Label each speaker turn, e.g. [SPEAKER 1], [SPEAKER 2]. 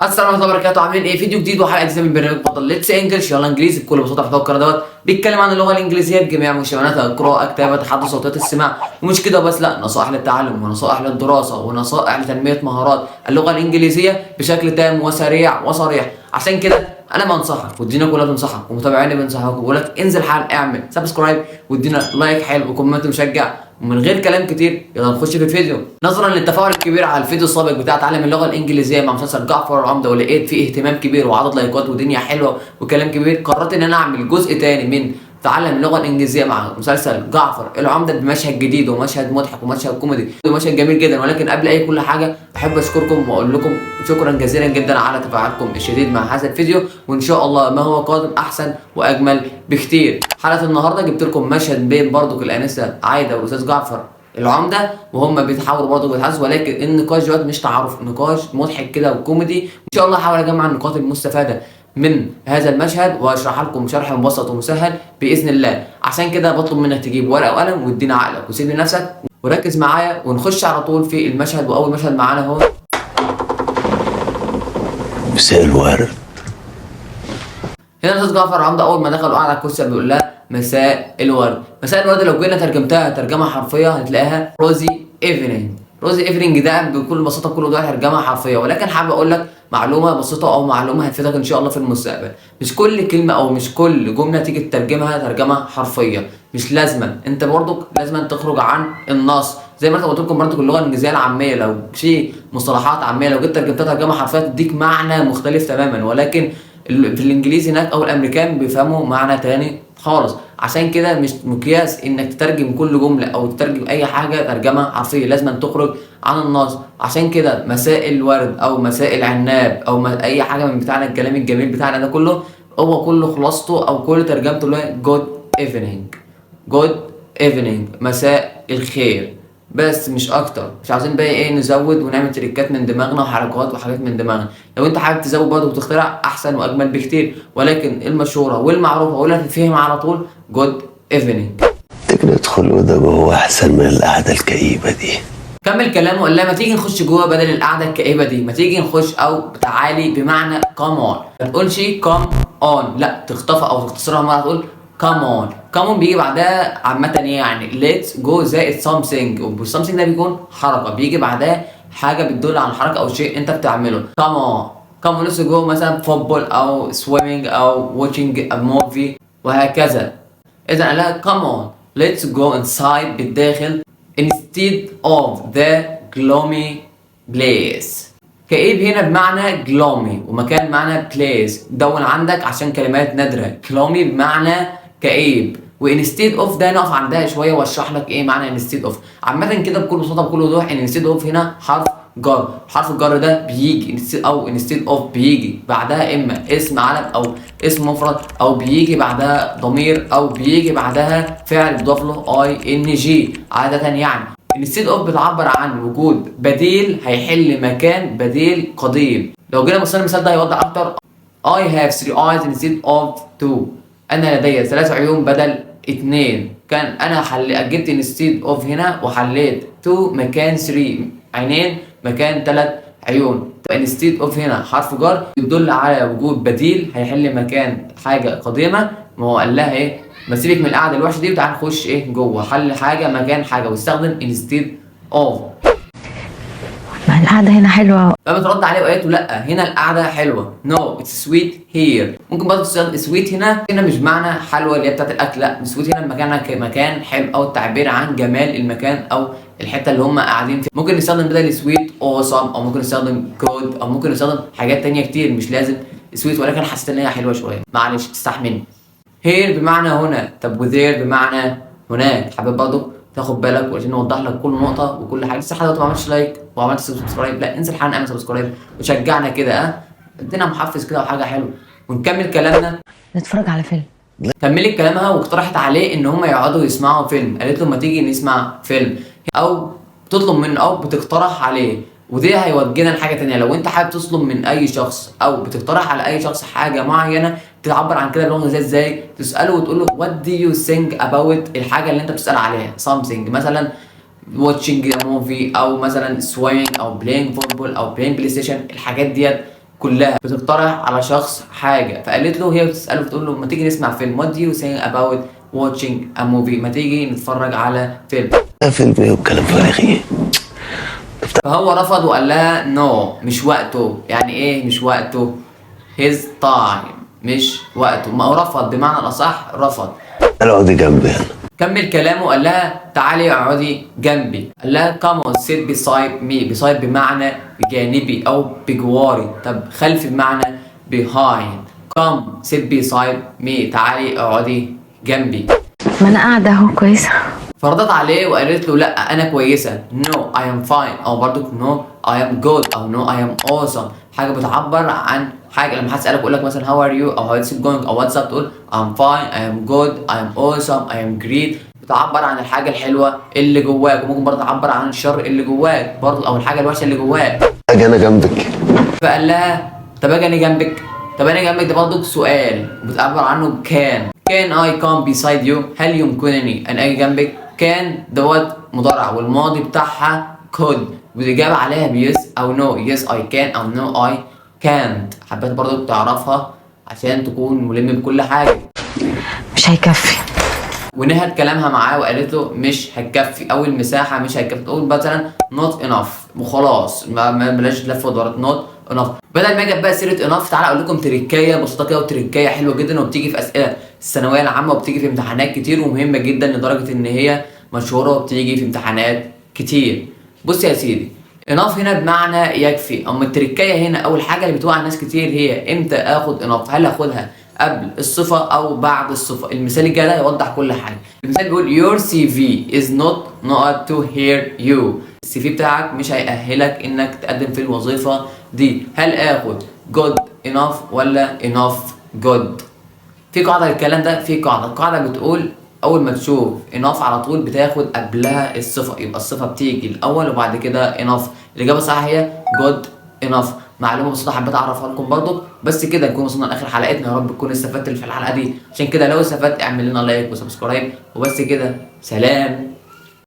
[SPEAKER 1] السلام عليكم ورحمة الله وبركاته. عاملين ايه؟ فيديو جديد وحلقه جديدة من برنامج بطل Let's English، يلا انجليزي. بكل بساطة محتوى القناة دوت بيتكلم عن اللغة الانجليزية بجميع مشتملاتها، قراءه، كتابه، تحدث، صوتيات، السماع، ومش كده بس، لا، نصائح للتعلم ونصائح للدراسة ونصائح لتنميه مهارات اللغة الانجليزية بشكل تام وسريع وصريح. عشان كده انا بنصحك والدنيا كلها بتنصحك ومتابعيني بينصحوك، وبقول لك انزل حالا اعمل subscribe وادينا like حلو و comment مشجع. ومن غير كلام كتير يلا نخش في الفيديو. نظرا للتفاعل الكبير على الفيديو السابق بتاع تعلم اللغة الانجليزية مع مسلسل جعفر العمده، ولقيت فيه اهتمام كبير وعدد لايكات ودنيا حلوة وكلام كبير، قررت ان انا اعمل جزء تاني من تعلم اللغة الانجليزية مع مسلسل جعفر العمدة بمشهد جديد ومشهد مضحك ومشهد كوميدي ومشهد جميل جدا. ولكن قبل اي كل حاجة احب اشكركم واقول لكم شكرا جزيلا جدا على تفاعلكم الشديد مع هذا الفيديو، وان شاء الله ما هو قادم احسن واجمل بكتير. حلقة النهارده جبت لكم مشهد بين برضو الانسة عايدة والاستاذ جعفر العمده، وهم بيتحاوروا برضه وبيتحدثوا، ولكن النقاش دوت مش تعارف، نقاش مضحك كده وكوميدي. ان شاء الله هحاول اجمع النقاط المستفادة من هذا المشهد واشرح لكم شرح مبسط ومسهل باذن الله. عشان كده بطلب منك تجيب ورقة وقلم وادينا عقلك وسيب لنفسك وركز معايا ونخش على طول في المشهد. واول مشهد معانا هو
[SPEAKER 2] مساء الورد.
[SPEAKER 1] هنا الاستاذ جعفر العمدة اول ما دخل وقعد على الكرسي بيقول لها مساء الورد. مساء الورد لو جينا ترجمتها ترجمه حرفية هتلاقيها rosy evening. rosy evening ده بكل بساطة بكل وضوح ترجمه حرفيه، ولكن حابب اقول لك معلومة بسيطة او معلومة هتفيدك ان شاء الله في المستقبل. مش كل كلمة او مش كل جملة تيجي تترجمها ترجمه حرفيه، مش لازما، انت برضك لازم تخرج عن النص. زي ما انا قلت لكم برضك اللغة الانجليزية العاميه، لو شيء مصطلحات عامية لو جيت ترجمتها ترجمه حرفية تديك معنى مختلف تماما، ولكن في الانجليزي هناك او الامريكان بيفهموا معنى تاني خالص. عشان كده مش مقياس انك تترجم كل جملة او تترجم اي حاجة ترجمه حرفيه، لازم تخرج عن النص. عشان كده مساء الورد او مساء العناب او اي حاجة من بتاعنا، الكلام الجميل بتاعنا ده كله، هو كله خلاصته او كل ترجمته اللي هو good evening. good evening، مساء الخير، بس مش اكتر. مش عاوزين بقى ايه نزود ونعمل تريكات من دماغنا وحركات وحاجات من دماغنا. لو انت حابب تزود برضه وتخترع احسن واجمل بكتير، ولكن المشهورة والمعروفة واللي هتتفهم على طول good evening.
[SPEAKER 2] تيجي ندخل أوضة جوه أحسن من القعدة الكئيبة دي.
[SPEAKER 1] كمل كلامه وقال لها ما تيجي نخش جوه بدل القعدة الكئيبه دي، ما تيجي نخش او تعالي بمعنى come on. ما تقولش come on، لا، تخطفها او تختصرها مرة تقول come on. come on بيجي بعدها عامة يعني let's go زائد something، وال something ده بيكون حركه، بيجي بعدها حاجة بتدل على حركة او شيء انت بتعمله. come on، come on let's go مثلا football او swimming او watching a movie وهكذا. اذا قال لها come on let's go inside بالداخل instead of the gloomy place. كئيب هنا بمعنى gloomy ومكان معنى place. دون عندك عشان كلمات نادرة. gloomy بمعنى كئيب، و instead of ده نقف عندها شوية واشرح لك ايه معنى instead of. عامة كده بكل بساطة بكل وضوح ان instead of هنا حرف جر. حرف الجر ده بيجي instead او instead of بيجي بعدها اما اسم علم او اسم مفرد، او بيجي بعدها ضمير، او بيجي بعدها فعل بيضاف له ing عادة. يعني instead of بتعبر عن وجود بديل هيحل مكان بديل قديم. لو جينا بصينا المثال ده هيوضح اكتر. I have three eyes instead of two، انا لدي ثلاث عيون بدل اتنين. كان انا جبت instead of هنا وحليت 2 مكان 3، عينين مكان ثلاث عيون. instead of هنا حرف جر يدل على وجود بديل هيحل مكان حاجة قديمه. ما هو قال لها ايه؟ ما سيبك من القعدة الوحشة دي وتعال نخش ايه جوه، حل حاجة مكان حاجة واستخدم instead of.
[SPEAKER 3] ما القعدة هنا حلوة.
[SPEAKER 1] فبترد عليه وقالت له لا، هنا القعدة حلوه، no it's sweet here. ممكن برضه تستخدم sweet هنا، هنا مش معنى حلوة اللي هي بتاعت الاكل، لا، sweet هنا مكانها مكان حلو او التعبير عن جمال المكان او الحتة اللي هم قاعدين فيها. ممكن نستخدم بدل sweet awesome، او ممكن نستخدم good، او ممكن نستخدم حاجات تانية كتير، مش لازم sweet، ولكن حسيت ان هي حلوة شويه، معلش تستحملني. here بمعنى هنا، طب و there بمعنى هناك. حابب برضه تاخد بالك وعشان نوضح لك كل نقطة وكل حاجه. لسه حضرتك ما عملتش like وعملت subscribe؟ لا، انزل حالا اعمل subscribe وشجعنا كده، اه ادينا محفز كده وحاجه حلوه، ونكمل كلامنا.
[SPEAKER 3] نتفرج على فيلم.
[SPEAKER 1] كملت كلامها واقترحت عليه ان هم يقعدوا يسمعوا فيلم. قالت له ما تيجي نسمع فيلم، او تطلب منه او بتقترح عليه. ودي هيوجهنا لحاجة تانية. لو انت حابب تطلب من اي شخص او بتقترح على اي شخص حاجة معينه، تعبر عن كده باللغة الانجليزية ازاي؟ تساله وتقول له what do you think about الحاجة اللي انت بتسال عليها، something مثلا watching a movie او مثلا swimming او playing football او playing PlayStation، الحاجات ديت. كلها. بتقترح على شخص حاجه، فقالت له، هي بتساله، بتقول له ما تيجي نسمع فيلم؟ what do you think about watching a movie؟ ما تيجي نتفرج على فيلم؟
[SPEAKER 2] ده فيلم ايه والكلام فارغ ايه؟
[SPEAKER 1] فهو رفض وقال لها no، مش وقته. يعني ايه مش وقته؟ his time، مش وقته. ما هو رفض، بمعنى الاصح رفض.
[SPEAKER 2] انا اقعدي جنبي هنا.
[SPEAKER 1] كمل كلامه، قال لها تعالي اقعدي جنبي، قال لها come on sit beside me. beside بمعنى بجانبي او بجواري، طب خلفي بمعنى behind. come sit beside me، تعالي اقعدي جنبي.
[SPEAKER 3] ما انا قاعدة اهو كويسه.
[SPEAKER 1] فردت عليه وقالت له لا، انا كويسه، no I am fine، او برضو no I am good، او no I am awesome. حاجة بتعبر عن حاجه، لما حد يسالك يقول لك مثلا how are you او how is it going او what's up، تقول I'm fine، I am good، I am awesome، I am great. بتعبر عن الحاجة الحلوة اللي جواك، وممكن برضه تعبر عن الشر اللي جواك برضه، او الحاجة الوحشة اللي جواك.
[SPEAKER 2] اجي انا جنبك.
[SPEAKER 1] فقال لها طب اجي انا جنبك؟ طب انا جنبك ده برضه سؤال بتعبر عنه ب can. can I come beside you؟ هل يمكنني ان اجي جنبك؟ can دوت مضارع والماضي بتاعها could، والإجابة عليها ب yes أو no، yes I can أو no I can't. حبيت برضو تعرفها عشان تكون ملم بكل حاجة.
[SPEAKER 3] مش هيكفي.
[SPEAKER 1] ونهت كلامها معاه وقالت له مش هتكفي، او المساحة مش هتكفي. تقول مثلا not enough وخلاص، ما بلاش لف ودوران، not enough. بدل ما اجي بقى سيره enough، تعالى اقول لكم تريكايه بسيطة كده، وتريكايه حلوة جدا، وبتيجي في اسئلة الثانوية العامه، وبتيجي في امتحانات كتير، ومهمة جدا لدرجة ان هي مشهورة وبتيجي في امتحانات كتير. بص يا سيدي، enough هنا بمعنى يكفي. اما التركايه هنا، اول حاجة اللي بتوقع ناس كتير هي امتى اخد enough؟ هل اخدها قبل الصفة او بعد الصفه؟ المثال الجاي ده يوضح كل حاجه. المثال بيقول your CV is not not to hire you. ال CV بتاعك مش هيأهلك انك تقدم في الوظيفة دي. هل اخد good enough ولا enough good؟ في قاعدة للكلام ده، في قاعده. القاعدة بتقول اول ما تشوف enough على طول بتاخد قبلها الصفه، يبقى الصفة بتيجي الاول وبعد كده enough. الاجابة الصح هي good enough. معلومة بسيطة حبيت اعرفها لكم برضو. بس كده نكون وصلنا لاخر حلقتنا. يا رب تكون استفدت في الحلقة دي. عشان كده لو استفدت اعمل لنا like و subscribe، وبس كده، سلام.